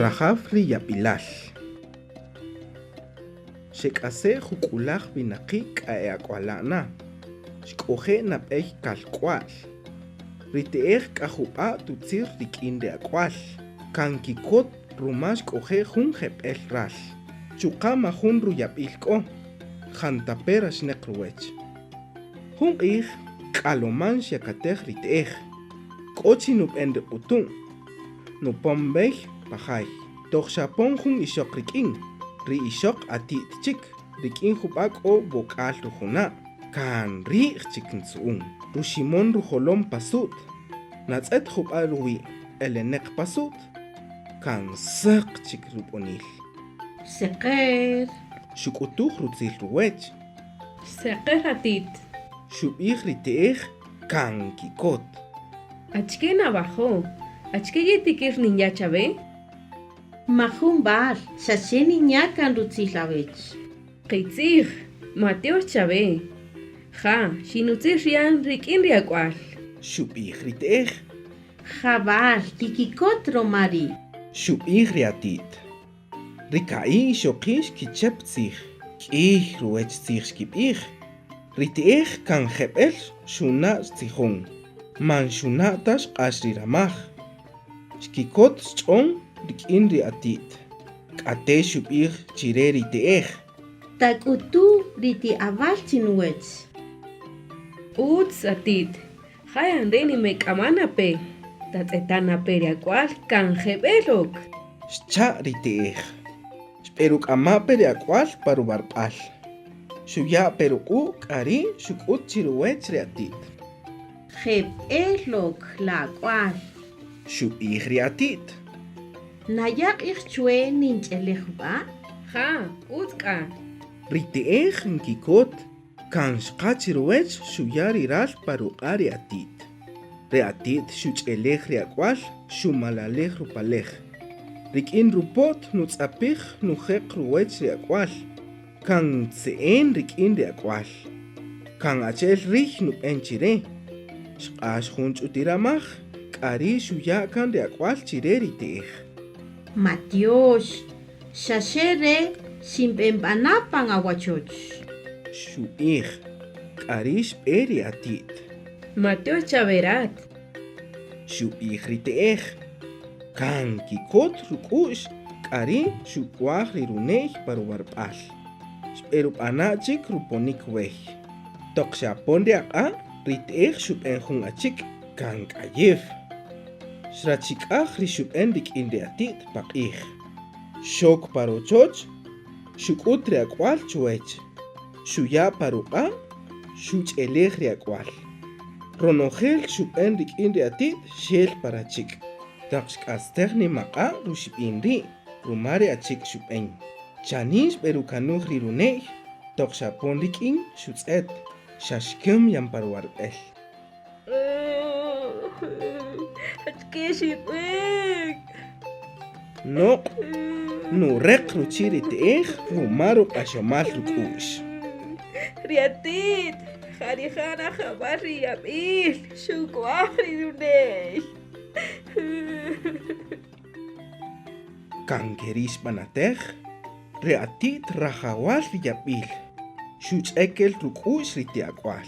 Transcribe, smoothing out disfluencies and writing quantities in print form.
Rajaw ri yab'ilal. Xek'ase' juk'ulaj winaqi' k'a e ak'wala' na. Xk'oje' nab'ey kalk'wa'l. Ri te'ej k'a jub'a' tutzir rik'in ri ak'wal. Kan kikot ruma xk'oje' jun jeb'ël ral. Chuqa' majun ruyab'il k'o, jantape' raxneq ruwech. Jun q'ij, k'aloman xyakatej ri te'ej. K'o chi nub'en ri q'utu'n. Nupon b'ey pa jay. Toq xapon jun ixöq rik'in, ri ixöq ati't chik, rik'in jub'a' k'o wok'al rujuna', kan ri'j chik ntzu'un. Ruximon rujolom pa su't. Natz'ët jub'a' ruwi' eleneq pa su't, kan säq chik rub'onil. Seqer. Xuk'utuj rutzil ruwech. Seqer ati't. Xub'ij ri te'ej kan nkikot. Achike nawajo'? Achike yitikir ninya' chawe? Majun b'al, xa xe ninya' kan rutzil awech. Qitzij, matyox chawe. Ja, xinutzir yan rik'in ri ak'wal. Xub'ij ri te'ej. Ja b'al, kikikot roma ri'. Xub'ij ri ati't. Ri ka'i' ixoqi' xkichäp tzij, k'ïy ruwäch tzij xkib'ij. Ri ti'ej kan jeb'ël xuna' xtzijon, man xuna' ta xq'ax ri ramaj. Xkikot xch'on rik'in ri ati't. K'ate' xub'ij chi re ri ti'ej. Tak'utu' ri ti awal chi nuwäch. Ütz, ati't, Ja yan re' nimek'ama' na pe, tatz'eta' na pe ri ak'wal kan jeb'ël ok. Xcha' ri te'ej. Xb'eruk'ama' pe ri ak'wal pa rub'arb'al. Xuya' pe ruq'u' k'a ri' xuk'ut chi ruwech ri ati't. Jeb'ël ok la ak'wal. Xub'ij ri ati't. Naya' q'ij chwe ninch'elej jub'a'? Ja, ütz k'a. Ri te'ej nkikot Kan xqa chi ruwech xuya' ri ral pa ruq'a' ri ati't. Ri ati't xuch'elej ri ak'wal xumalalej rupalej. Rik'in rupo't nutz'apij nujeq ruwech ri ak'wal, kan ntze'en rik'in ri ak'wal. Kan achi'el riy nub'en chi re. Xq'ax jun ch'utiramaj, k'a ri' xuya' kan ri ak'wal chi re ri te'ej. Matyox, Xa xe re' xinb'enb'ana' pan awachoch. Xub'ij, K'a ri' xb'e ri ati't. Matyox chawe rat. Xub'ij ri te'ej. Kan kikot ruk'u'x k'a ri' xuk'waj ri rune'y pa ruwarb'äl. Xb'erub'ana' chik ruponik wey. Toq xapon ri aq'a', ri te'ej xub'en jun achik' kan k'ayew. Xrachik'aj ri xub'en rik'in ri ati't paq'ij. Xok pa rochoch, xuk'ut ri ak'wal chuwech, xuya' pa ruq'a', xuch'elej ri ak'wal. Ronojel xub'en rik'in ri ati't xel pa rachik'. Taq xk'astej nimaq'a' ruxib'in ri' ruma ri achik' xub'en. Chanin xb'erukanuj ri rune'y, toq xapon rik'in, xutz'et, xa xkäm yan pa ruwarb'el. Achike xib'ek? Noq' nureq ruchi' ri te'ej ruma ruq'axomal ruk'u'x. Ri ati't, ja rija' rajawal ri yab'il, xuk'waj ri rune'y. Kan ke ri' xb'anatej, ri ati't rajawal ri yab'il, xuch'ek el ruk'u'x ri ti ak'wal.